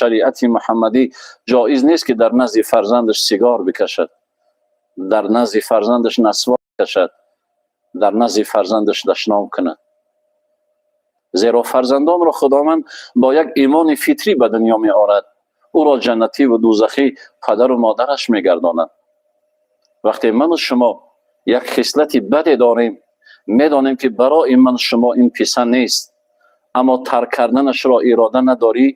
Шариати Муҳаммадӣ ҷоиз нест, ки дар назди фарзандаш сигор бикашад, дар назди фарзандаш насвор кашад, дар назди фарзандаш дашном кунад. Зеро фарзандонро Худованд бо як имони фитрӣ ба дунё меорад. Ӯро ҷаннативу дӯзахӣ падару модараш мегардонад. Вақте ману шумо як хислати баде дорем, медонем, ки барои ман шумо ин писанд нест, аммо тарк карданашро ирода надорӣ,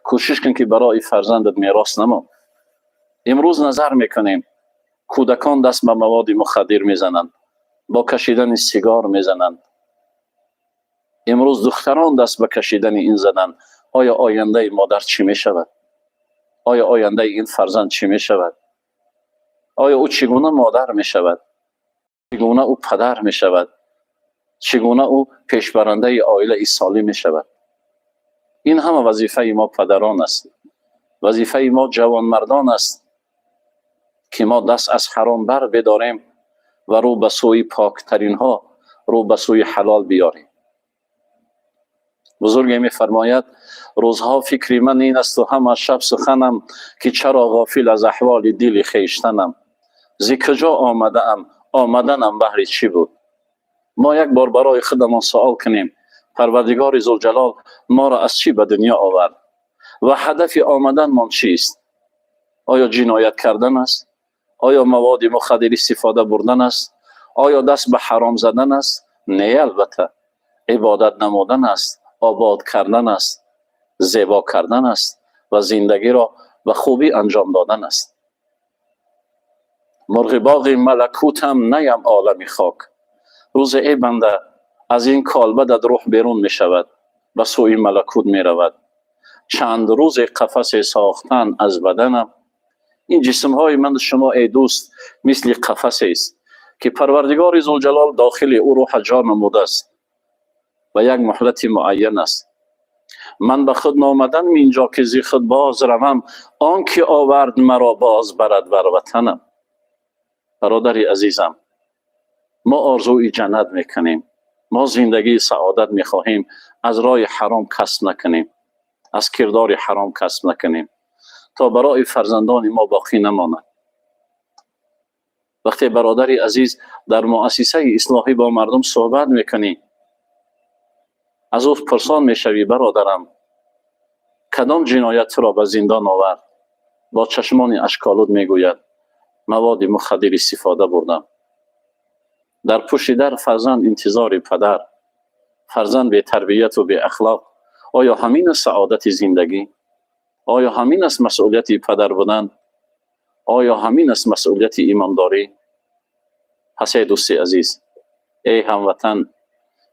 кӯшиш кун, ки барои фарзандат мерос намон. Имрӯз назар мекунем, кӯдакон даст ба маводи мухаддир мезананд, бо кашидани сигор мезананд. Имрӯз духтарон даст ба кашидани ин заданд. Оё ояндаи модар чӣ мешавад? Оё ояндаи ин фарзанд чӣ мешавад? Оё ӯ чӣ гуна модар мешавад? Чӣ гуна ӯ падар мешавад? Чӣ гуна ӯ пешбарандаи оилаи солим мешавад? Ин ҳама вазифаи мо падарон аст, вазифаи мо ҷавонмардон аст, ки мо даст аз ҳаром бар бидорем ва рӯ ба сӯи поктаринҳо, рӯ ба сӯи ҳалол биёрем. Бузурге мефармояд: рӯзҳо фикри ман ин асту ҳама шаб суханам, ки чаро ғофил аз аҳволи дили хештанам, зи куҷо омадаам, омаданам баҳри чӣ буд? Мо як бор барои худамон суол кунем: Парвардигори Зулҷалол моро аз чӣ ба дунё овард ва ҳадафи омаданмон чист? Оё ҷиноят кардан аст? Оё маводи мухаддир истифода бурдан аст? Оё даст ба ҳаром задан аст? Не, албатта, ибодат намудан аст, обод кардан аст, зебо кардан аст ва зиндагиро ба хубӣ анҷом додан аст. Мурғи боғи малакутам, наям олами хок. Рӯзе, эй банда, аз ин колбадат рӯҳ берун мешавад, ба сӯи малакут меравад. Чанд рӯзе қафасе сохтан аз баданам. Ин ҷисмҳои ман шумо, эй дӯст, мисли қафасест, ки Парвардигори Зулҷалол дохили ӯ рӯҳа ҷо намудааст ва як муҳлати муайян аст. Ман ба худ наомаданам инҷо, ки зи худ боз равам, он ки овард маро боз барад бар ватанам. Бародари азизам, мо орзуи ҷаннат мекунем, мо зиндагии саодат мехоҳем. Аз роҳи ҳаром касб накунем, аз кирдори ҳаром касб накунем, то барои фарзандони мо боқӣ намонад. Вақте, бародари азиз, дар муассисаи ислоҳӣ бо мардум суҳбат мекунӣ, аз ӯ пурсон мешавӣ: бародарам, кадом ҷиноят туро ба зиндон овард? Бо чашмони ашколуд мегӯяд: маводи мухаддир истифода бурдам. Дар пушти дар фарзанд интизори падар, фарзанд бетарбияту беахлоқ. Оё ҳамин аст саодати зиндагӣ? Оё ҳамин аст масъулияти падар будан? Оё ҳамин аст масъулияти имондорӣ? Пас, эй дӯсти азиз, эй ҳамватан,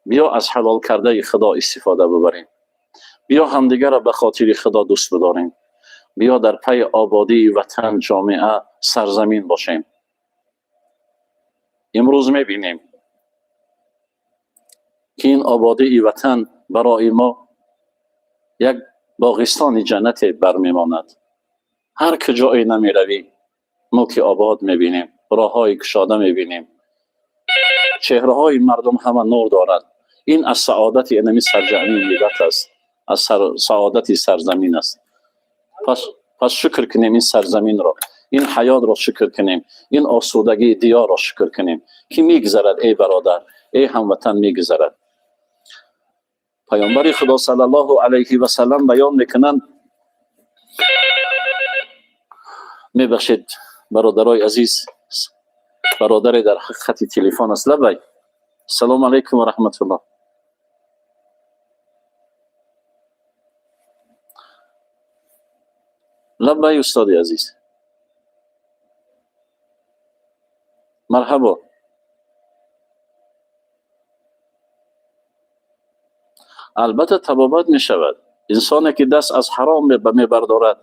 биё аз ҳалол кардаи Худо истифода бибарем. Биё ҳамдигарро ба хотири Худо дӯст бидорем. Биё дар пайи ободии ватан, ҷомеа, сарзамин бошем. Имрӯз мебинем, ки ин ободии ватан барои мо як боғистони ҷаннате бармемонад. Ҳар куҷое намеравӣ, мулки обод мебинем, роҳҳои кушода мебинем, чеҳраҳои мардум ҳама нур дорад. Ин аз саодати инами сарҷамъии миллат аст, аз саодати сарзамин аст. Пас шукр кунем ин сарзаминро, ин ҳаётро шукр кунем, ин осудагии диёрро шукр кунем, ки мегузарад. Эй бародар, эй ҳамватан, мегузарад. Паёмбари Худо саллаллоҳу алайҳи васаллам баён мекунанд. Мебахшед, бародарои азиз, бародаре дар хати телефон аст. Лаббай, ассалому алайкум ва раҳматуллоҳ. Лаббай, устоди азиз, марҳабо. Албатта, табобат мешавад. Инсоне ки даст аз ҳаром мебардорад,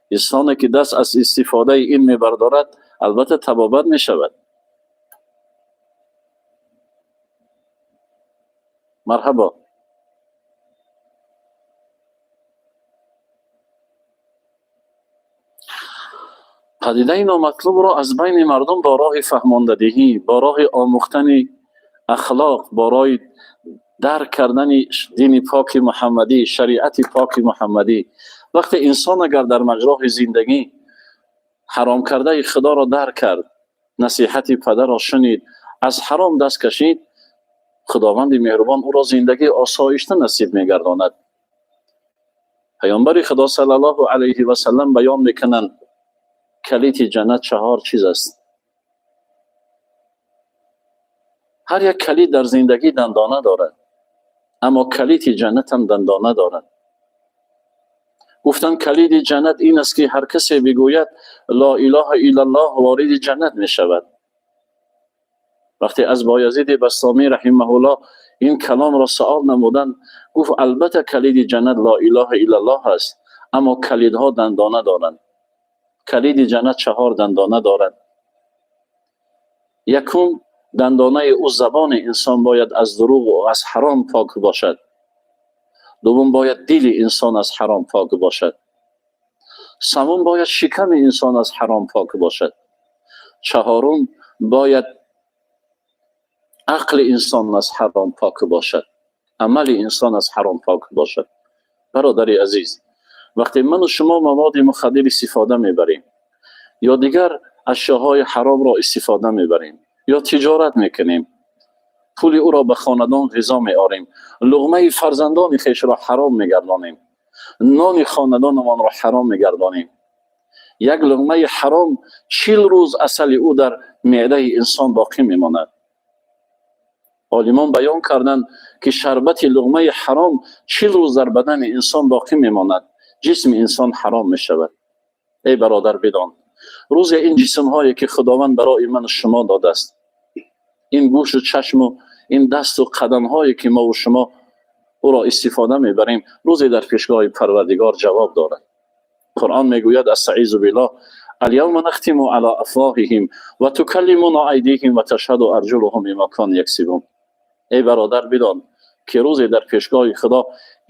инсоне ки даст аз истифодаи ин мебардорад, албатта, табобат мешавад. Марҳабо. Падидаи номатлубро аз байни мардум бо роҳи фаҳмондадиҳӣ, бо роҳи омӯхтани ахлоқ, бо роҳи дарк кардани дини поки муҳаммадӣ, шариати поки муҳаммадӣ. Вақте инсон агар дар маҷроҳи зиндагӣ ҳаром кардаи Худоро дарк кард, насиҳати падарро шунид, аз ҳаром даст кашид, Худованди меҳрубон ӯро зиндагии осоишта насиб мегардонад. Паёмбари Худо саллаллоҳу алайҳи васаллам баён мекунанд: калиди ҷаннат чаҳор чиз аст. Ҳар як калид дар зиндагӣ дандона дорад, аммо калиди ҷаннат ҳам дандона дорад. Гуфтанд, калиди ҷаннат ин аст, ки ҳар касе бигӯяд ло илоҳа иллаллоҳ, вориди ҷаннат мешавад. Вақте аз Боязиди Бастомӣ раҳимаҳуллоҳ ин каломро савол намуданд, гуфт: албатта, калиди ҷаннат ло илоҳа иллаллоҳ аст, аммо калидҳо дандона доранд. Калиди ҷаннат чаҳор дандона дорад. Якум дандонаи ӯ забони инсон бояд аз дурӯғу аз ҳаром пок бошад. Дуввум, бояд дили инсон аз ҳаром пок бошад. Севум, бояд шиками инсон аз ҳаром пок бошад. Чаҳорум, бояд ақли инсон аз ҳаром пок бошад, амали инсон аз ҳаром пок бошад. Бародари азиз, вақте ману шумо маводи мухаддир истифода мебарем ё дигар ашёҳои ҳаромро истифода мебарем ё тиҷорат мекунем, пули ӯро ба хонадон ғизо меорем, луғмаи фарзандони хешро ҳаром мегардонем, нони хонадонамонро ҳаром мегардонем. Як луғмаи ҳаром 40 рӯз асари ӯ дар меъдаи инсон боқӣ мемонад. Олимон баён карданд, ки шарбати луғмаи ҳаром 40 рӯз дар бадани инсон боқӣ мемонад, ҷисми инсон ҳаром мешавад. Эй бародар, бидон, рӯзе ин ҷисмҳое, ки Худованд барои ману шумо додааст, ин гӯшу чашму ин дасту қадамҳое, ки мову шумо ӯро истифода мебарем, рӯзе дар пешгоҳи Парвардигор ҷавоб дорад. Қуръон мегӯяд: астаизу биллоҳ, اليوم نختم على افواههم وتكلمنا ايديهم وتشهد ارجلهم بما كانوا يكسبون. Эй бародар, бидон, ки рӯзе дар пешгоҳи Худо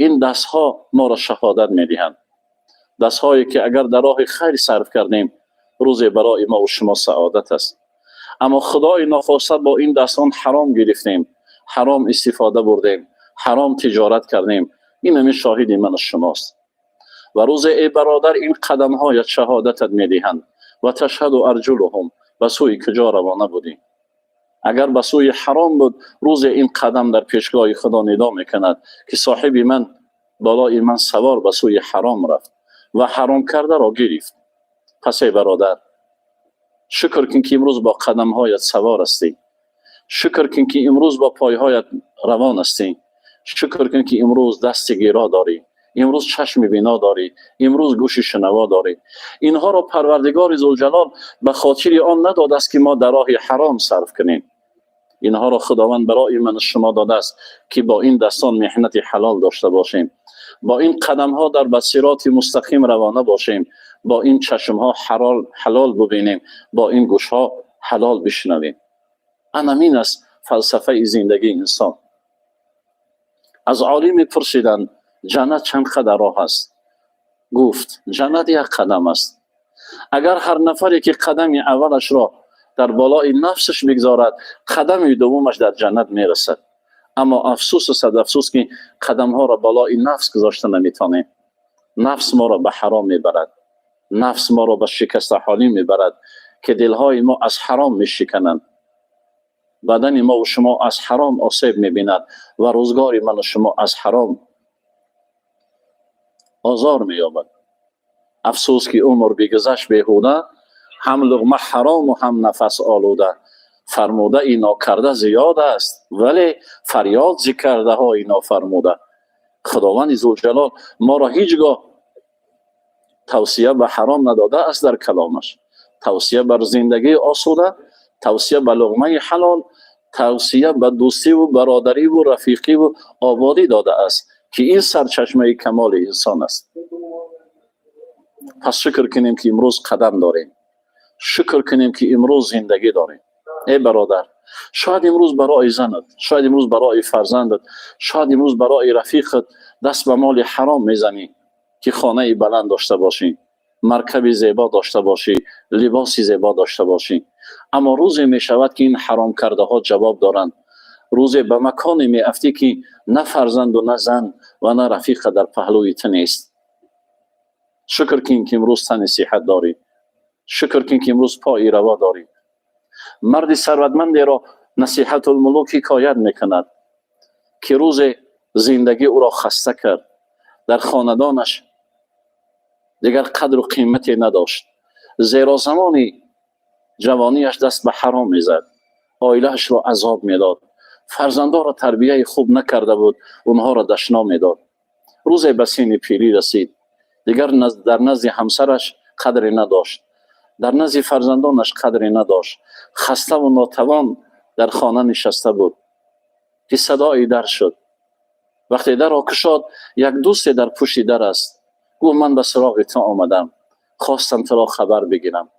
ин дастҳо моро шаҳодат медиҳанд. Дастҳое, ки агар дар роҳи хайр сарф кардем, рӯзе барои мову шумо саодат аст, аммо Худои нохоста бо ин дастон ҳаром гирифтем, ҳаром истифода бурдем, ҳаром тиҷорат кардем, ин ҳамин шоҳиди ману шумост. Ва рӯзе, эй бародар, ин қадамҳоят шаҳодатат медиҳанд. وتشهد ارجلهم, ба сӯи куҷо равона будем. Агар ба сӯи ҳаром буд, рӯзе ин қадам дар пешгоҳи Худо нидо мекунад, ки соҳиби ман болои ман савор ба сӯи ҳаром рафт ва ҳаром кардаро гирифт. Пас, эй бародар, шукр кун, ки имрӯз бо қадамҳоят савор ҳастӣ. Шукр кун, ки имрӯз бо пойҳоят равон ҳастӣ. Шукр кун, ки имрӯз дасти гиро дорӣ, имрӯз чашми бино дорӣ, имрӯз гӯши шунаво дорӣ. Инҳоро Парвардигори Зулҷалол ба хотири он надодааст, ки мо дар роҳи ҳаром сарф кунем. Инҳоро Худованд барои ману шумо додааст, ки бо ин дастон меҳнати ҳалол дошта бошем, бо ин қадамҳо дар ба сироти мустақим равона бошем, бо ин чашмҳо ҳалол бубинем, бо ин гӯшҳо ҳалол бишнавем. Анамин аст фалсафаи зиндагии инсон. Аз олиме пурсиданд: ҷаннат чанд қадар роҳ аст? Гуфт: ҷаннат як қадам аст. Агар ҳар нафаре, ки қадами аввалашро дар болои нафсаш бигзорад, қадами дуввумаш дар ҷаннат мерасад. Аммо афсӯсу сад афсӯс, ки қадамҳоро болои нафс гузошта наметавонем. Нафс моро ба ҳаром мебарад, нафс моро ба шикастаҳолӣ мебарад, ки дилҳои мо аз ҳаром мешикананд, бадани мову шумо аз ҳаром осеб мебинад ва рӯзгори ману шумо аз ҳаром озор меёбад. Афсӯс, ки умр бигузашт беҳуда, ҳам луғма ҳарому ҳам нафас олуда. Фармудаи нокарда зиёд аст, вале фарёд зи кардаҳои нофармуда. Худованди Зулҷалол моро ҳеҷ гоҳ тавсия ба ҳаром надодааст дар каломаш. Тавсия бар зиндагии осуда, тавсия ба луғмаи ҳалол, тавсия ба дӯстиву бародариву рафиқиву ободӣ додааст, ки ин сарчашмаи камоли инсон аст. Пас шукр кунем, ки имрӯз қадам дорем, шукр кунем, ки имрӯз зиндагӣ дорем. Эй бародар, шояд имрӯз барои занат, шояд имрӯз барои фарзандат, шояд имрӯз барои рафиқат даст ба моли ҳаром мезанӣ, ки хонаи баланд дошта бошӣ, маркаби зебо дошта бошӣ, либоси зебо дошта бошӣ. Аммо рӯзе мешавад, ки ин ҳаромкардаҳо ҷавоб доранд. Рӯзе ба маконе меафтӣ, ки на фарзанду на зан ва на рафиқа дар паҳлӯи ту нест. Шукр кун, ки имрӯз тани сиҳат дорӣ. Шукр кун, ки имрӯз пои раво дорӣ. Марди сарватмандеро Насиҳатулмулук ҳикоят мекунад, ки рӯзе зиндагӣ ӯро хаста кард, дар хонадонаш дигар қадру қимате надошт, зеро замони ҷавонияш даст ба ҳаром мезад, оилаашро азоб медод, фарзандонро тарбияи хуб накарда буд, онҳоро дашном медод. Рӯзе ба синни пирӣ расид, дигар дар назди ҳамсараш қадре надошт, дар назди фарзандонаш қадре надошт. Хаставу нотавон дар хона нишаста буд, ки садои дар шуд. Вақте дарро кушод, як дӯсте дар пушти дар аст. Гуфт: «Ман ба суроғи ту омадам, хостам туро хабар бигирам».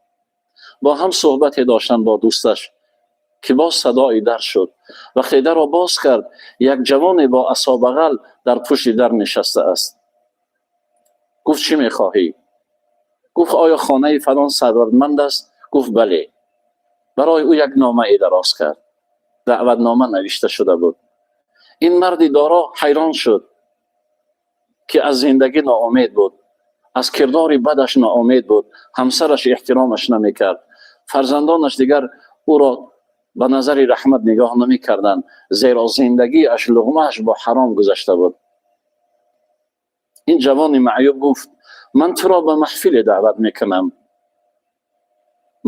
Бо ҳам суҳбате доштанд бо дӯсташ, ки боз садои дар шуд. Вақте дарро боз кард, як ҷавоне бо асобағал дар пушти дар нишаста аст. Гуфт: «Чӣ мехоҳӣ?» Гуфт: «Оё хонаи фалон сарватманд аст?» Гуфт: «Бале». Барои ӯ як номае дароз кард, даъватнома навишта шуда буд. Ин марди доро ҳайрон шуд, ки аз зиндагӣ ноумед буд, аз кирдори бадаш ноумед буд, ҳамсараш эҳтиромаш намекард, фарзандонаш дигар ӯро ба назари раҳмат нигоҳ намекарданд, зеро зиндагиаш, луғмааш бо ҳаром гузашта буд. Ин ҷавони маъюб гуфт: «Ман туро ба маҳфиле даъват мекунам».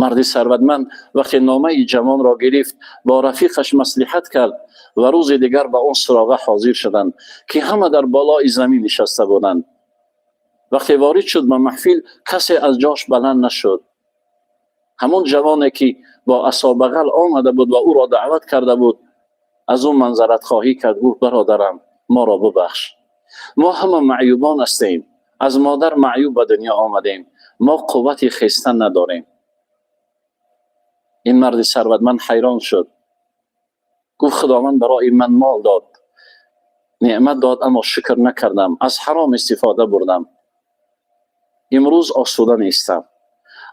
Марди сарватманд вақте номаи ҷавонро гирифт, бо рафиқаш маслиҳат кард ва рӯзи дигар ба он суроға ҳозир шуданд, ки ҳама дар болои замин нишаста буданд. Вақте ворид шуд ба маҳфил, касе аз ҷош баланд нашуд. Ҳамон ҷавоне, ки бо асобағал омада буд ва ӯро даъват карда буд, аз ӯ маъзаратхоҳӣ кард. Гуфт: «Бародарам, моро бубахш, мо ҳама маъюбон ҳастем, аз модар маъюб ба дунё омадем, мо қуввати хестан надорем». Ин марди сарватманд ҳайрон шуд. Гуфт: «Худованд барои ман мол дод, неъмат дод, аммо шукр накардам, аз ҳаром истифода бурдам, имрӯз осуда нестам.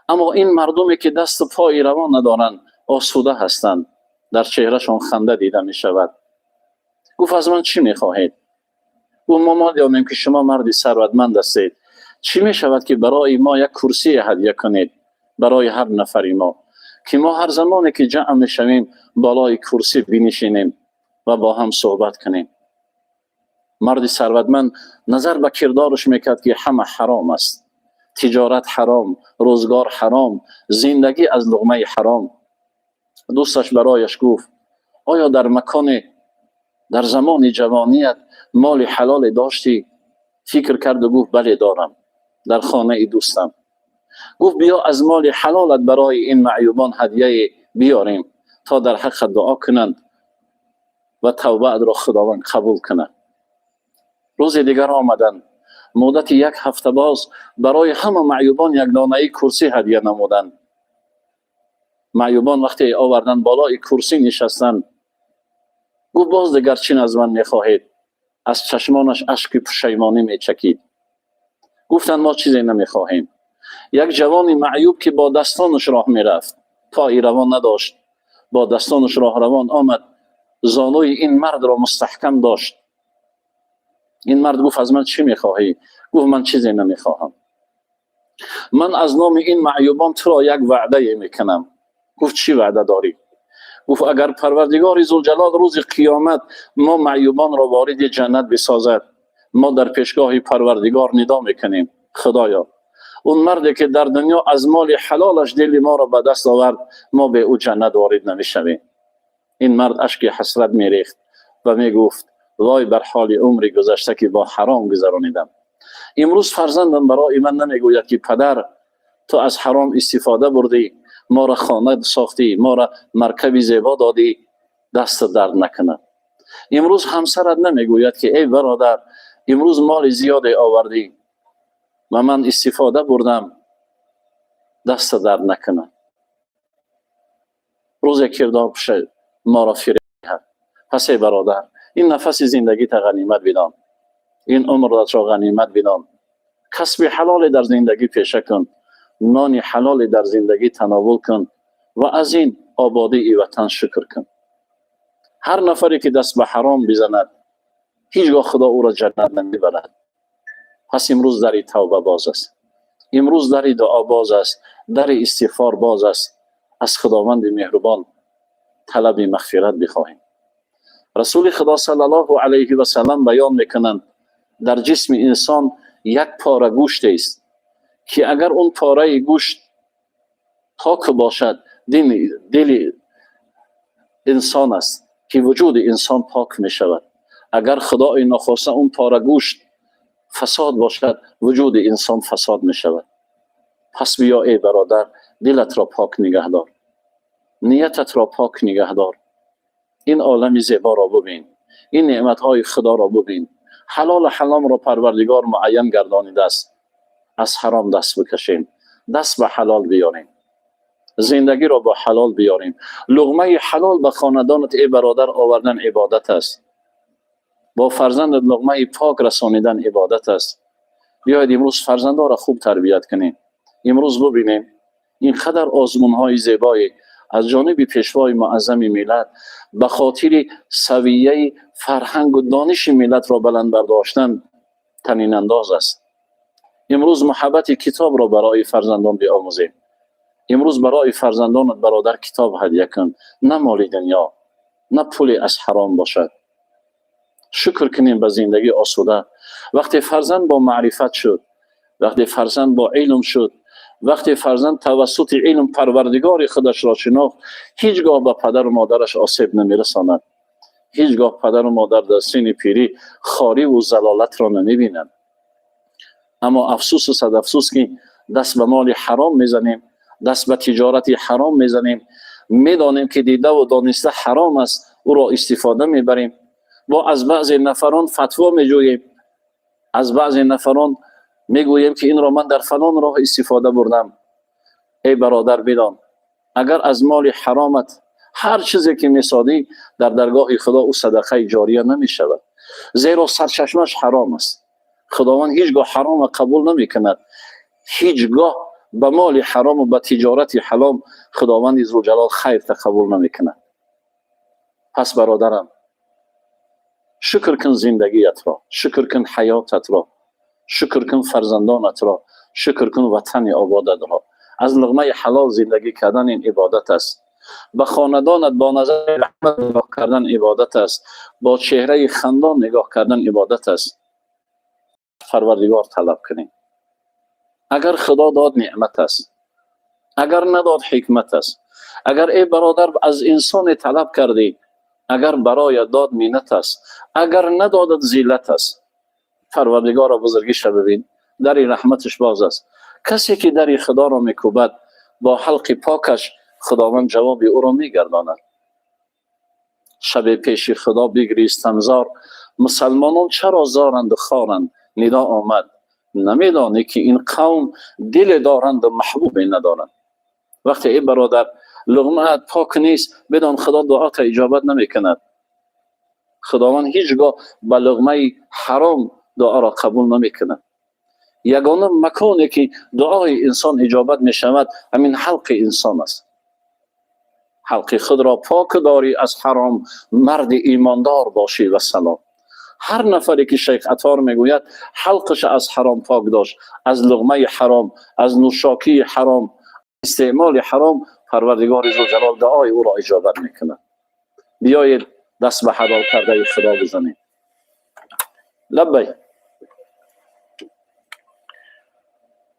Аммо ин мардуме, ки дасту пои равон надоранд, осуда ҳастанд, дар чеҳрашон ханда дида мешавад». Гуфт: «Аз ман чӣ мехоҳед?» Гуфт: «Мо медонем, ки шумо марди сарватманд ҳастед. Чӣ мешавад, ки барои мо як курсие ҳадя кунед, барои ҳар нафари мо, ки мо ҳар замоне ки ҷамъ мешавем, болои курсӣ бинишинем ва бо ҳам суҳбат кунем?» Марди сарватманд назар ба кирдораш мекард, ки ҳама ҳаром аст: тиҷорат ҳаром, рӯзгор ҳаром, зиндагӣ аз луғмаи ҳаром. Дӯсташ барояш гуфт: «Оё дар маконе дар замони ҷавоният моли ҳалоле доштӣ?» Фикр карду гуфт: «Бале, дорам, дар хонаи дӯстам». Гуфт: «Биё, аз моли ҳалолат барои ин маъюбон ҳадияе биёрем, то дар ҳаққат дуо кунанд ва тавбаатро Худованд қабул кунад». Рӯзи дигар омаданд. Муддати як ҳафта боз барои ҳама маъюбон якдонаи курсӣ ҳадия намуданд. Маъюбон вақте оварданд, болои курсӣ нишастанд. Гуфт: «Боз дигар чӣ аз ман мехоҳед?» Аз чашмонаш ашки пушаймонӣ мечакид. Гуфтанд: «Мо чизе намехоҳем». Як ҷавони маъюб, ки бо дастонаш роҳ мерафт, пои равон надошт, бо дастонаш роҳравон омад, зонуи ин мардро мустаҳкам дошт. Ин мард гуфт: «Аз ман чӣ мехоҳӣ?» Гуфт: «Ман чизе намехоҳам, ман аз номи ин маъюбон туро як ваъдае мекунам». Гуфт: «Чӣ ваъда дорӣ?» Гуфт: «Агар Парвардигори Зулҷалол рӯзи қиёмат мо маъюбонро вориди ҷаннат бисозад, мо дар пешгоҳи Парвардигор нидо мекунем: Худоё, он марде, ки дар дунё аз моли ҳалолаш дили моро ба даст овард, мо бе ӯ ҷаннат ворид намешавем». Ин мард ашки ҳасрат мерехт ва мегуфт: «Вой бар ҳоли умри гузашта, ки бо ҳаром гузаронидам. Имрӯз фарзандам барои ман намегӯяд, ки падар, ту аз ҳаром истифода бурдӣ, моро хона сохтӣ, моро маркаби зебо додӣ, дастат дард накунад. Имрӯз ҳамсарат намегӯяд, ки эй бародар, имрӯз моли зиёде овардӣ ва ман истифода бурдам, дастат дард накунад». Рӯзе кирдор пуша моро фиреб диҳад. Пас эй бародар, ин нафаси зиндагита ғанимат бидон, ин умратро ғанимат бидон, касби ҳалоле дар зиндагӣ пеша кун, нони ҳалоле дар зиндагӣ тановул кун ва аз ин ободии ватан шукр кун. Ҳар нафаре, ки даст ба ҳаром бизанад, ҳеҷ гоҳ Худо ӯро ҷаннат намебарад. Пас имрӯз дари тавба боз аст. Имрӯз дари дуо боз аст, дари истиғфор боз аст. Аз Худованди меҳрубон талаби мағфират бихоҳем. Расули Худо саллаллоҳу алайҳи васаллам баён мекунанд: дар ҷисми инсон як пора гӯштест, ки агар он пораи гӯшт пок бошад, дили инсон аст, ки вуҷуди инсон пок мешавад. Агар, Худои нохоста, он пора гӯшт фасод бошад, вуҷуди инсон фасод мешавад. Пас биё, эй бародар, дилатро пок нигаҳдор, ниятатро пок нигаҳдор. Ин олами зеборо бубин, ин неъматҳои Худоро бубин. Ҳалолу ҳаромро Парвардигор муайян гардонидааст. Аз ҳаром даст бикашем, даст ба ҳалол биёрем, зиндагиро бо ҳалол биёрем. Луғмаи ҳалол ба хонадонат, эй бародар, овардан ибодат аст. Бо фарзандат луғмаи пок расонидан ибодат аст. Биёед, имрӯз фарзандонро хуб тарбият кунем. Имрӯз бубинем, ин қадар озмунҳои зебое аз ҷониби Пешвои муаззами миллат ба хотири савияи фарҳангу дониши миллатро баланд бардоштан танинандоз аст. Имрӯз муҳаббати китобро барои фарзандон биомӯзем. Имрӯз барои фарзандонат, бародар, китоб ҳадя кун, на моли дунё, на пуле аз ҳаром бошад. Шукр кунем ба зиндагии осуда. Вақте фарзанд бо маърифат шуд, вақте фарзанд бо илм шуд, вақте фарзанд тавассути илм Парвардигори худашро шинохт, ҳеҷ гоҳ ба падару модараш осеб намерасонад. Ҳеҷ гоҳ падару модар дар синни пирӣ хориву залолатро намебинанд. Аммо афсӯсу сад афсӯс, ки даст ба моли ҳаром мезанем, даст ба тиҷорати ҳаром мезанем. Медонем, ки дидаву дониста ҳаром аст, ӯро истифода мебарем. Бо аз баъзе нафарон фатво меҷӯем, аз баъзе нафарон мегӯем, ки инро ман дар фалон роҳ истифода бурдам. Эй бародар, бидон, агар аз моли ҳаромат ҳар чизе ки месодӣ, дар даргоҳи Худо ӯ садақаи ҷория намешавад, зеро сарчашмаш ҳаром аст. Худованд ҳеҷ гоҳ ҳарома қабул намекунад. Ҳеҷ гоҳ ба моли ҳарому ба тиҷорати ҳалом Худованди Зулҷалол хайрта қабул намекунад. Пас, бародарам, шукр кун зиндагиятро, шукр кун ҳаётатро, шукр кун фарзандонатро, шукр кун ватани ободатро. Аз луғмаи ҳалол зиндагӣ кардан ин ибодат аст. Ба хонадонат бо назари раҳмат нигоҳ кардан ибодат аст. Бо чеҳраи хандон нигоҳ кардан ибодат аст. Парвардигор талаб кунем. Агар Худо дод, неъмат аст, агар надод, ҳикмат аст. Агар, эй бародар, аз инсоне талаб кардӣ, агар бароят дод, миннат аст, агар надодад, зиллат аст. Парвардигоро бузургиша бибин, дари раҳматаш боз аст. Касе ки дари Худоро мекӯбад бо ҳалқи покаш, Худованд ҷавоби ӯро мегардонад. Шабе пеши Худо бигристам зор, мусалмонон чаро зоранду хоранд? Нидо омад: намедонӣ, ки ин қавм диле доранду маҳбубе надоранд? Вақте, эй бародар, луғмаат пок нест, бидон, Худо дуота иҷобат намекунад. Худованд ҳеҷ гоҳ ба луғмаи ҳаром дуоро қабул намекунад. Ягона маконе ки дуои инсон иҷобат мешавад, ҳамин ҳалқи инсон аст. Ҳалқи худро пок дорӣ аз ҳаром, марди имондор бошӣ, вассалом. Ҳар нафаре ки, Шайх Атор мегӯяд, ҳалқаша аз ҳаром пок дошт, аз луғмаи ҳаром, аз нӯшокии ҳаром, истеъмоли ҳаром, Парвардигори Зулҷалол дуои ӯро иҷобат мекунад. Биёед, даст ба ҳалол кардаи Худо бизанем. Лаббай.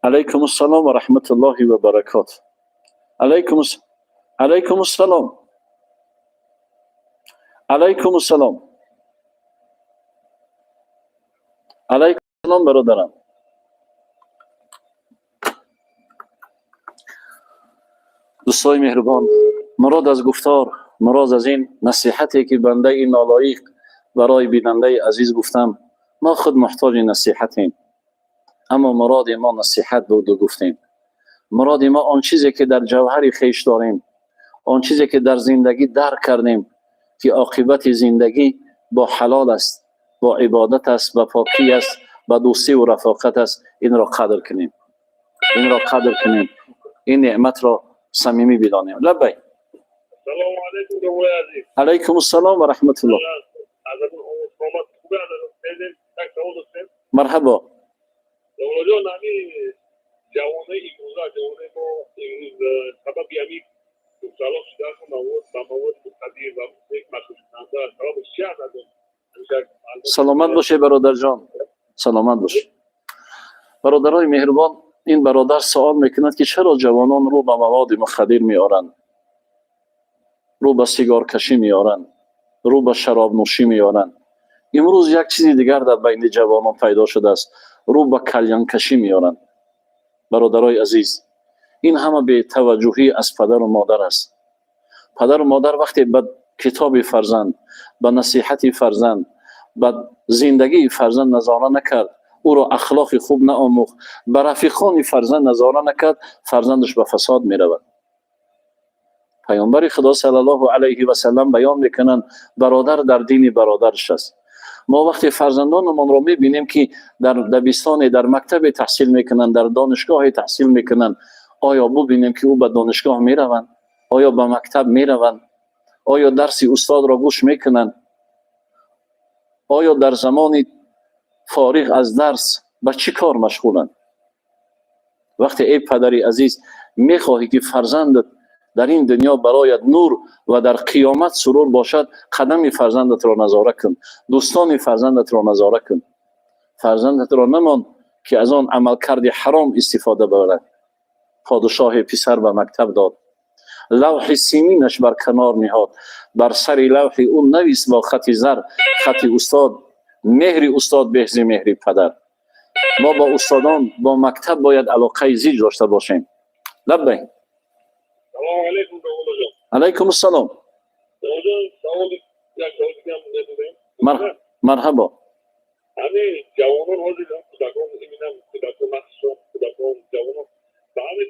Алайкум ассалом ва раҳматуллоҳи ва баракот. Алайкум ассалом, алайкум ассалом, алайкум ассалом, бародарам. Дӯстои меҳрубон, мурод аз гуфтор, мурод аз ин насиҳате ки бандаи нолоиқ барои бинандаи азиз гуфтам, мо худ муҳтоҷи насиҳатем, аммо муроди мо насиҳат буду гуфтем. Муроди мо он чизе ки дар ҷавҳари хеш дорем, он чизе ки дар зиндагӣ дарк кардем, ки оқибати зиндагӣ бо ҳалол аст, бо ибодат аст, ба покӣ аст, ба дӯстиву рафоқат аст. Инро қадр кунем, инро қадр кунем, ин неъматро самимӣ бидонем. Лаббай. Салому алейкум, домои азиз. Алайкум ассалом ва раҳматуллоҳ. Азатон омад хубе як савол доштем. Марҳабо. Домоҷон, ҳамин Ҷавонои имрӯза, ҷавонои мо имрӯз сабаби ҳамин мубтало шудан ба маводи мухаддир ва машғулкунанда сабабаш чи аст? Саломат бошед, бародарҷон, саломат бошед. Бародарои меҳрубон, ин бародар савол мекунад, ки чаро ҷавонон рӯ ба маводи мухаддир меоранд, рӯ ба сигоркашӣ меоранд, рӯ ба шаробнӯшӣ меоранд. Имрӯз як чизи дигар дар байни ҷавонон пайдо шудааст: рӯ ба калянкашӣ меоранд. Бародарои азиз, ин ҳама бетаваҷҷӯҳӣ аз падару модар аст. Падару модар вақте ба китоби фарзанд, ба насиҳати фарзанд, ба зиндагии фарзанд назора накард, ӯро ахлоқи хуб наомӯхт, ба рафиқони фарзанд назора накард, фарзандаш ба фасод меравад. Паёмбари Худо саллаллоҳу алайҳи васаллам баён мекунанд: бародар дар дини бародараш аст. Мо вақте фарзандонамонро мебинем, ки дар дабистоне, дар мактабе таҳсил мекунанд, дар донишгоҳе таҳсил мекунанд, оё бубинем, ки ӯ ба донишгоҳ мераванд, оё ба мактаб мераванд, оё дарси устодро гӯш мекунанд, оё дар замони фориғ аз дарс ба чӣ кор машғуланд? Вақте, эй падари азиз, мехоҳӣ, ки фарзандат дар ин дунё бароят нур ва дар қиёмат сурур бошад, қадами фарзандатро назора кун, дӯстони фарзандатро назора кун. Фарзандатро намон, ки аз он амалкарди ҳаром истифода барад. Подшоҳе писар ба мактаб дод, лавҳи симинаш бар канор ниҳод, бар сари лавҳи ӯ навист бо хати зар: «Хати устод, меҳри устод беҳ зи меҳри падар». Мо бо устодон, бо мактаб бояд алоқаи зич дошта бошем. Лаббай. Салому алейкум, домодаҷон. Алайкум ассалом. Домодаҷон, саволи, як савол дигам медодем. Марҳабо. Ҳамин ҷавонон ҳозир, кӯдакон, иминам кӯдакон, махсусан кӯдакон, ҷавонон ба ҳамин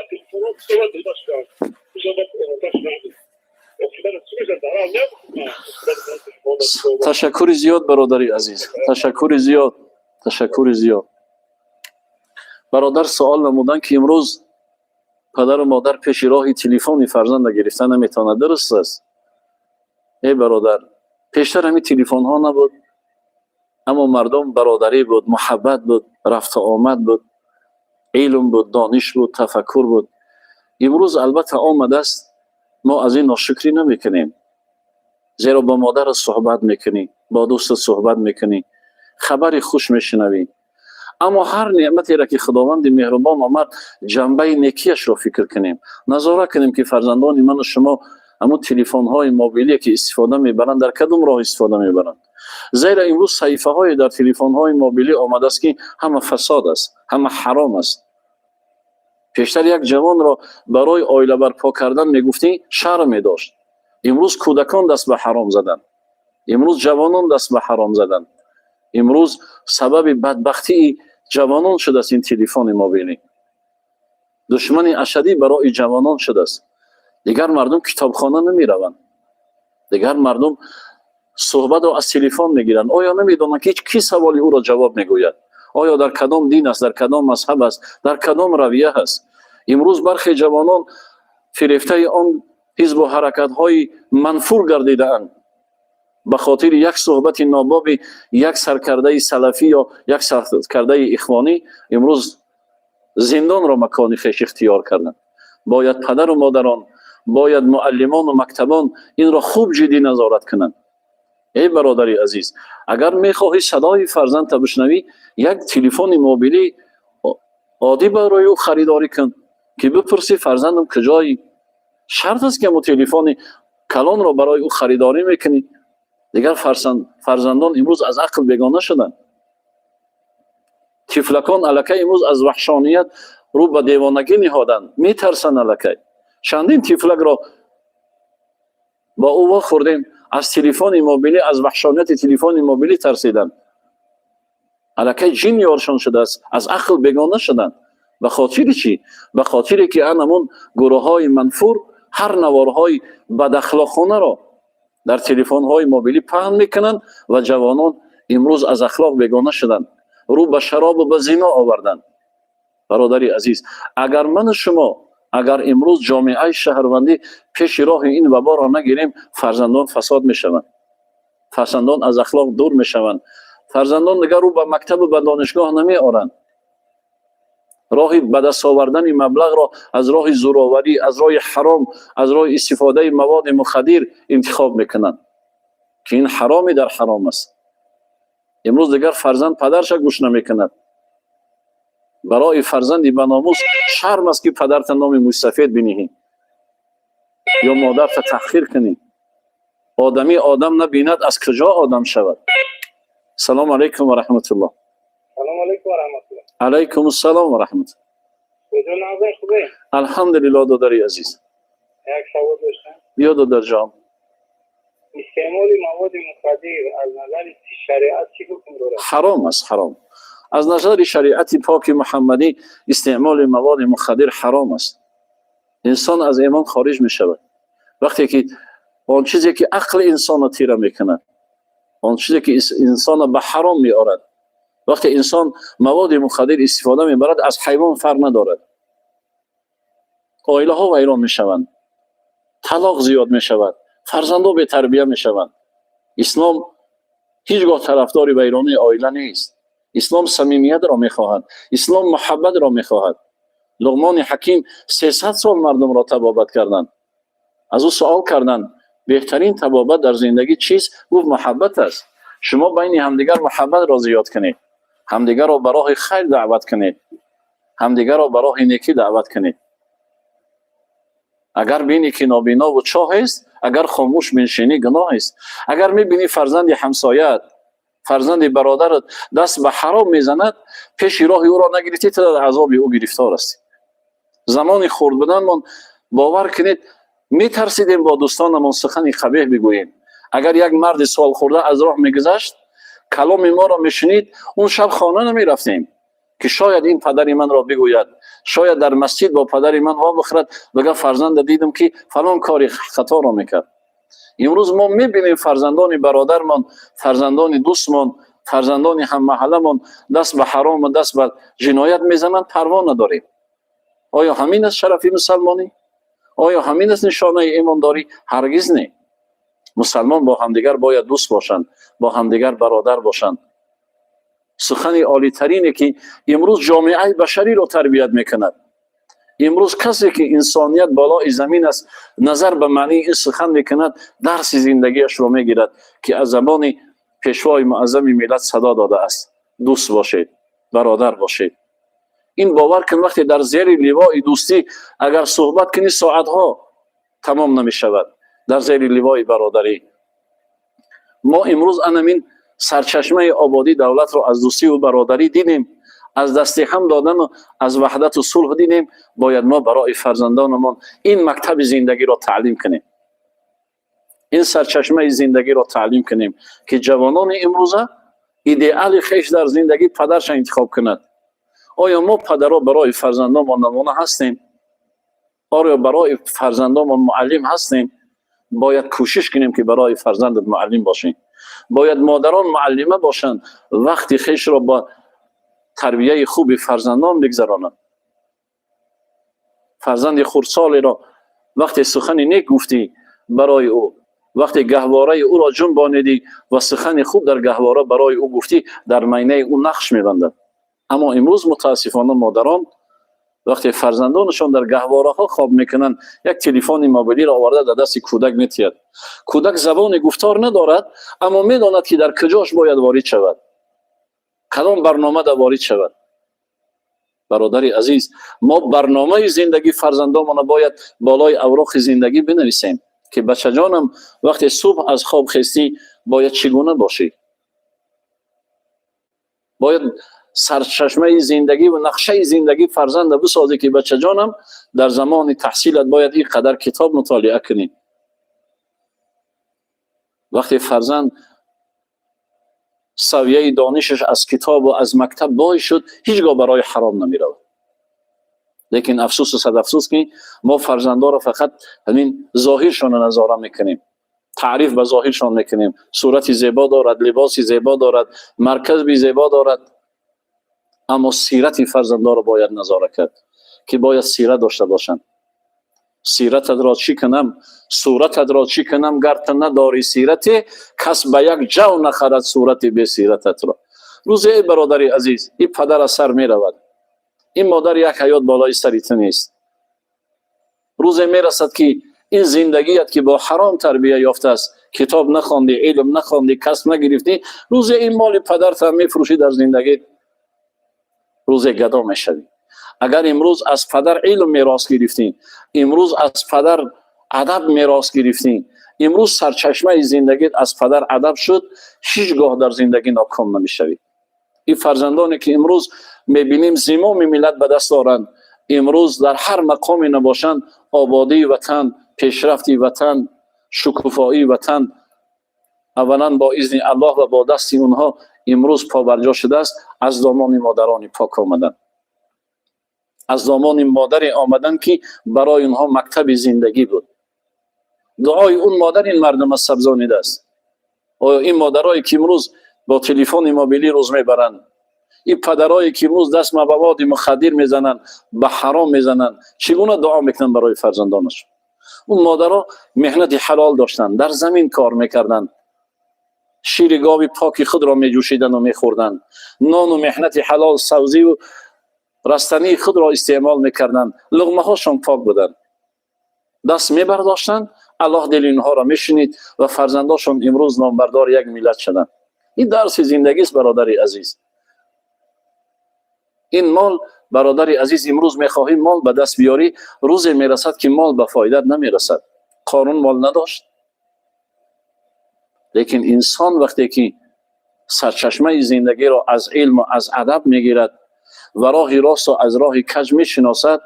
телефонҳо бисёр дода шудаанд, бисёр омода шудаанд. Оқибат чӣ мешавад? Зарар намекунад? Ташаккури зиёд, бародари азиз, ташаккури зиёд, ташаккури зиёд. Бародар суол намуданд, ки имрӯз падару модар пеши роҳи телефони фарзанда гирифта наметавонад. Дуруст аст, эй бародар. Пештар ҳамин телефонҳо набуд, аммо мардум бародарӣ буд, муҳаббат буд, рафту омад буд, илм буд, дониш буд, тафаккур буд. Имрӯз албатта омадааст, мо аз ин ношукрӣ намекунем, зеро бо модарат суҳбат мекунӣ, бо дӯстат суҳбат мекунӣ, хабари хуш мешунавӣ. Аммо ҳар неъматеро, ки Худованди меҳрубон омад, ҷанбаи некиашро фикр кунем, назора кунем, ки фарзандони ману шумо ҳамун телефонҳои мобилие, ки истифода мебаранд, дар кадом роҳ истифода мебаранд. Зеро имрӯз саҳифаҳое дар телефонҳои мобилӣ омадааст, ки ҳама фасод аст, ҳама ҳаром аст. Пештар як ҷавонро барои оила барпо кардан мегуфтӣ, шарм медошт. Имрӯз кӯдакон даст ба ҳаром заданд, имрӯз ҷавонон даст ба ҳаром заданд. Имрӯз сабаби бадбахтии ҷавонон шудааст ин телефони мобилӣ, душмани ашаддӣ барои ҷавонон шудааст. Дигар мардум китобхона намераванд, дигар мардум суҳбатро аз телефон мегиранд. Оё намедонанд, ки кӣ саволи ӯро ҷавоб мегӯяд, оё дар кадом дин аст, дар кадом мазҳаб аст, дар кадом равия аст? Имрӯз бархе ҷавонон фирефтаи он ҳизбу ҳаракатҳои манфур гардидаанд. Ба хотири як суҳбати нобоби як саркардаи салафӣ ё як саркардаи ихвонӣ имрӯз зиндонро макони хеш ихтиёр карданд. Бояд падару модарон, бояд муаллимону мактабон инро хуб ҷиддӣ назорат кунанд. Эй бародари азиз, агар мехоҳӣ садои фарзандта бишнавӣ, як телефони мобилӣ оддӣ барои ӯ харидорӣ кун, ки бипурсӣ: «Фарзандам, куҷоӣ?» Шарт аст, ки ҳамун телефони калонро барои ӯ харидорӣ мекунӣ? Дигар фарзандон имрӯз аз ақл бегона шуданд. Тифлакон аллакай имрӯз аз ваҳшоният рӯ ба девонагӣ ниҳоданд, метарсанд аллакай. Чандин тифлакро бо ӯ вохӯрдем, аз телефони мобилӣ, аз ваҳшонияти телефони мобилӣ тарсиданд. Аллакай ҷин ёршон шудааст, аз ақл бегона шуданд. Ба хотири чӣ? Ба хотире ки анамун гурӯҳҳои манфур ҳар наворҳои бадахлоқонаро дар телефонҳои мобилӣ паҳн мекунанд ва ҷавонон имрӯз аз ахлоқ бегона шуданд, рӯ ба шаробу ба зино оварданд. Бародари азиз, агар ману шумо, агар имрӯз ҷомеаи шаҳрвандӣ пеши роҳи ин ваборо нагирем, фарзандон фасод мешаванд, фарзандон аз ахлоқ дур мешаванд, фарзандон дигар рӯ ба мактабу ба донишгоҳ намеоранд. Роҳи ба даст овардани маблағро аз роҳи зӯроварӣ, аз роҳи ҳаром, аз роҳи истифодаи маводи мухаддир интихоб мекунанд, ки ин ҳароме дар ҳаром аст. Имрӯз дигар фарзанд падарша гӯш намекунад. Барои фарзанди баномус шарм аст, ки падарта номи мӯйсафед биниҳӣ ё модарта таҳқир кунӣ. Одамӣ одам набинад, аз куҷо одам шавад? Салому алайкум ва раҳматуллоҳ. Салом алейкум ва раҳматуллоҳ. Алайкум ассалом ва раҳматуллоҳ. Куҷо назар хубе? Алҳамдулиллоҳ, додари азиз. Як савол доштам. Биё, додарҷон. Истеъмоли маводи мухаддир аз назари шариат чӣ ҳукм дорад? Ҳаром аст, ҳаром. Аз назари шариати поки муҳаммадӣ истеъмоли маводи мухаддир ҳаром аст. Инсон аз имон хориҷ мешавад, вақте ки он чизе, ки ақли инсонро тира мекунад, он чизе, ки инсонро ба ҳаром меорад. Вақте инсон маводи мухаддир истифода мебарад, аз ҳайвон фарқ надорад. Оилаҳо вайрон мешаванд, талоқ зиёд мешавад, фарзандо бетарбия мешаванд. Ислом ҳеҷ гоҳ тарафдори вайронии оила нест. Ислом самимиятро мехоҳад, ислом муҳаббатро мехоҳад. Луқмони ҳаким 300 сол мардумро табобат карданд. Аз ӯ суол карданд: беҳтарин табобат дар зиндагӣ чист? Гуфт: муҳаббат аст. Шумо байни ҳамдигар муҳаббатро зиёд кунед, ҳамдигарро ба роҳи хайр даъват кунед, ҳамдигарро ба роҳи некӣ даъват кунед. Агар бинӣ, ки нобинову чоҳ аст, агар хомӯш меншинӣ, гуноҳ аст. Агар мебинӣ, фарзанди ҳамсояат, фарзанди бародарат даст ба ҳаром мезанад, пеши роҳи ӯро нагирифтӣ, ту дар азоби ӯ гирифтор ҳастӣ. Замони хурд буданмон, бовар кунед, метарсидем бо дӯстонамон сухани қабеҳ бигӯем. Агар як марди солхӯрда аз роҳ мегузашт, каломи моро мешунид, он шаб хона намерафтем, ки шояд ин падари манро бигӯяд, шояд дар масҷид бо падари ман вобихӯрад, бигӯяд: фарзанда дидам, ки фалон кори хаторо мекард. Имрӯз мо мебинем, фарзандони бародармон, фарзандони дӯстмон, фарзандони ҳаммаҳалламон даст ба ҳарому даст ба ҷиноят мезананд, парво надорем. Оё ҳамин аст шарафи мусалмонӣ? Оё ҳамин аст нишонаи имондорӣ? Ҳаргиз не. Мусалмон бо ҳамдигар бояд дӯст бошанд, бо ҳамдигар бародар бошанд. Сухани олитарине, ки имрӯз ҷомеаи башариро тарбият мекунад, имрӯз касе, ки инсоният болои замин аст, назар ба маънии ин сухан мекунад, дарси зиндагиашро мегирад, ки аз забони пешвои муаззами миллат садо додааст: дӯст бошед, бародар бошед. Ин, бовар кун, вақте дар зери ливои дӯстӣ агар суҳбат кунӣ, соатҳо тамом намешавад. Дар зери ливои бародарӣ мо имрӯз анамин сарчашмаи ободии давлатро аз дӯстиву бародарӣ дидем, аз дасти ҳам додану аз ваҳдату сулҳ дидем. Бояд мо барои фарзандонамон ин мактаби зиндагиро таълим кунем, ин сарчашмаи зиндагиро таълим кунем, ки ҷавонони имрӯза идеали хеш дар зиндагӣ падарша интихоб кунад. Оё мо, падаро, барои фарзандонмон намуна ҳастем? Оё барои фарзандонмон муаллим ҳастем? Бояд кӯшиш кунем, ки барои фарзандат муаллим бошем. Бояд модарон муаллима бошанд, вақти хешро ба тарбияи хуби фарзандон бигзаронанд. Фарзанди хурдсолеро вақте сухани нек гуфтӣ барои ӯ, вақте гаҳвораи ӯро ҷунбонидӣ ва сухани хуб дар гаҳвора барои ӯ гуфтӣ, дар майнаи ӯ нақш мебандад. Аммо имрӯз, мутаассифона, модарон вақте фарзандонашон дар гаҳвораҳо хоб мекунанд, як телефони мобилиро оварда дар дасти кӯдак метиҳад. Кӯдак забони гуфтор надорад, аммо медонад, ки дар куҷош бояд ворид шавад, кадом барномада ворид шавад. Бародари азиз, мо барномаи зиндагии фарзандонмона бояд болои авроқи зиндагӣ бинависем, ки бачаҷонам, вақте субҳ аз хоб хестӣ, бояд чӣ гуна бошӣ. Бояд сарчашмаи зиндагӣ ва нақшаи зиндагӣ фарзанда бисозӣ, ки бачаҷонам, дар замони таҳсилат бояд ин қадар китоб мутолиа кунӣ. Вақте фарзанд савияи донишаш аз китобу аз мактаб бой шуд, ҳеҷ гоҳ барои ҳаром намеравад. Лекин афсӯсу сад афсӯс, ки мо фарзандоро фақат ҳамин зоҳиршонро назора мекунем, таъриф ба зоҳиршон мекунем: сурати зебо дорад, либоси зебо дорад, марказби зебо дорад. Аммо сирати фарзандоро бояд назора кард, ки бояд сират дошта бошанд. Сирататро чӣ кунам, сурататро чӣ кунам, гар ту надорӣ сирате? Кас ба як ҷав нахарад сурати бесирататро. Рӯзе, эй бародари азиз, ин падар аз сар меравад. Ин модар як ҳаёт болои сари ту нест. Рӯзе мерасад, ки ин зиндагият, ки бо ҳаром тарбия ёфтааст, китоб нахондӣ, илм нахондӣ, касб нагирифтӣ, рӯзе ин моли падартам мефурӯшӣ дар зиндагӣ, рӯзе гадо мешавӣ. Агар имрӯз аз падар илм мерос гирифтӣ, имрӯз аз падар адаб мерос гирифтӣ, имрӯз сарчашмаи зиндагит аз падар адаб шуд, ҳеҷ гоҳ дар зиндагӣ ноком намешавӣ. Ин фарзандоне, ки имрӯз мебинем, зимоми миллат ба даст доранд, имрӯз дар ҳар мақоме набошанд, ободии ватан, пешрафти ватан, шукуфоии ватан аввалан бо изни Аллоҳ ва бо дасти онҳо имрӯз побарҷо шудааст. Аз домони модарони пок омаданд, аз домони модаре омаданд, ки барои онҳо мактаби зиндагӣ буд. Дуои он модар ин мардума сабзонидааст. Оё ин модарое, ки имрӯз бо телефони мобилӣ рӯз мебаранд, ин падарое, ки имрӯз даст ба маводи мухаддир мезананд, ба ҳаром мезананд, чӣ гуна дуо мекунанд барои фарзандонашон? Он модаро меҳнати ҳалол доштанд, дар замин кор мекарданд, шири гови поки худро меҷӯшидану мехӯрданд, нону меҳнати ҳалол, савзиву растании худро истеъмол мекарданд, луғмаҳошон пок буданд, даст мебардоштанд, Аллоҳ дили инҳоро мешунид ва фарзандошон имрӯз номбардори як миллат шуданд. Ин дарси зиндагист, бародари азиз. Ин мол, бародари азиз, имрӯз мехоҳӣ мол ба даст биёрӣ, рӯзе мерасад, ки мол ба фоидат намерасад. Қорун мол надошт, лекин инсон вақте ки сарчашмаи зиндагиро аз илму аз адаб мегирад ва роҳи росту аз роҳи каҷ мешиносад,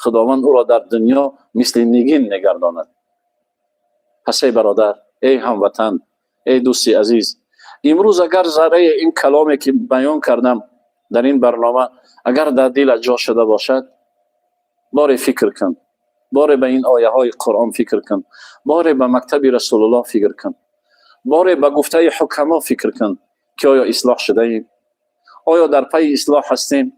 Худованд ӯро дар дунё мисли нигин мегардонад. Пас, эй бародар, эй ҳамватан, эй дӯсти азиз, имрӯз агар зарраи ин каломе, ки баён кардам дар ин барнома, агар дар дилат ҷо шуда бошад, боре фикр кун, боре ба ин ояҳои Қуръон фикр кун, боре ба мактаби Расулуллоҳ фикр кун, боре ба гуфтаи ҳукамо фикр кун, ки оё ислоҳ шудаем, оё дар пайи ислоҳ ҳастем?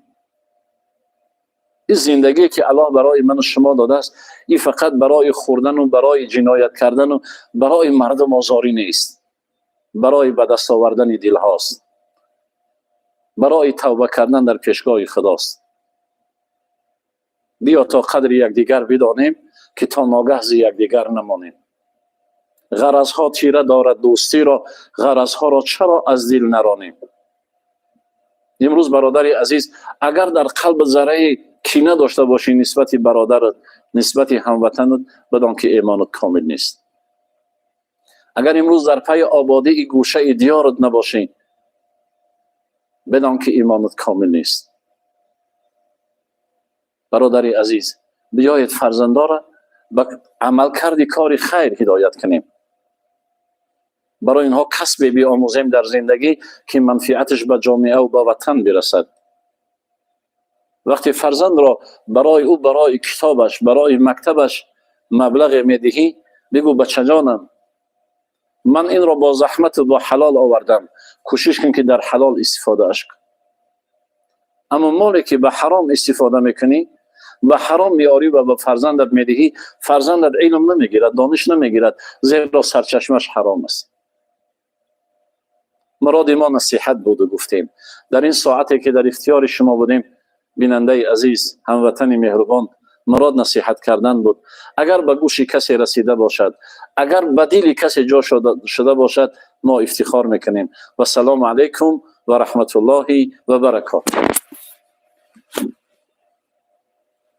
Ин зиндагие, ки Аллоҳ барои ману шумо додааст, ин фақат барои хӯрдану барои ҷиноят кардану барои мардум озорӣ нест, барои ба даст овардани дилҳост, барои тавба кардан дар пешгоҳи Худост. Биё то қадри якдигар бидонем, ки то ногаҳ зи якдигар намонем. Ғаразҳо тира дорад дӯстиро, ғаразҳоро чаро аз дил наронем? Имрӯз, бародари азиз, агар дар қалб зарраи кина дошта бошӣ нисбати бародарат, нисбати ҳамватанат, бидон, ки имонат комил нест. Агар имрӯз дар пайи ободии гӯшаи диёрат набошӣ, бидон, ки имонат комил нест. Бародари азиз, биёед фарзандора ба амалкарди кори хайр ҳидоят кунем, барои инҳо касбе биомӯзем дар зиндагӣ, ки манфиаташ ба ҷомеаву ба ватан бирасад. Вақте фарзандро барои ӯ, барои китобаш, барои мактабаш маблағе медиҳӣ, бигӯ: «Бачаҷонам, ман инро бо заҳмату бо ҳалол овардам, кӯшиш кун, ки дар ҳалол истифодааш кун». Аммо моле, ки ба ҳаром истифода мекунӣ, ба ҳаром меорӣ ва ба фарзандат медиҳӣ, фарзандат илм намегирад, дониш намегирад, зеро сарчашмаш ҳаром аст. Муроди мо насиҳат буду гуфтем дар ин соате, ки дар ихтиёри шумо будем. Бинандаи азиз, ҳамватани меҳрубон, мурод насиҳат кардан буд. Агар ба гӯши касе расида бошад, агар ба дили касе ҷо шуда бошад, мо ифтихор мекунем. Вассалому алайкум ва раҳматуллоҳи ва баракотуҳ.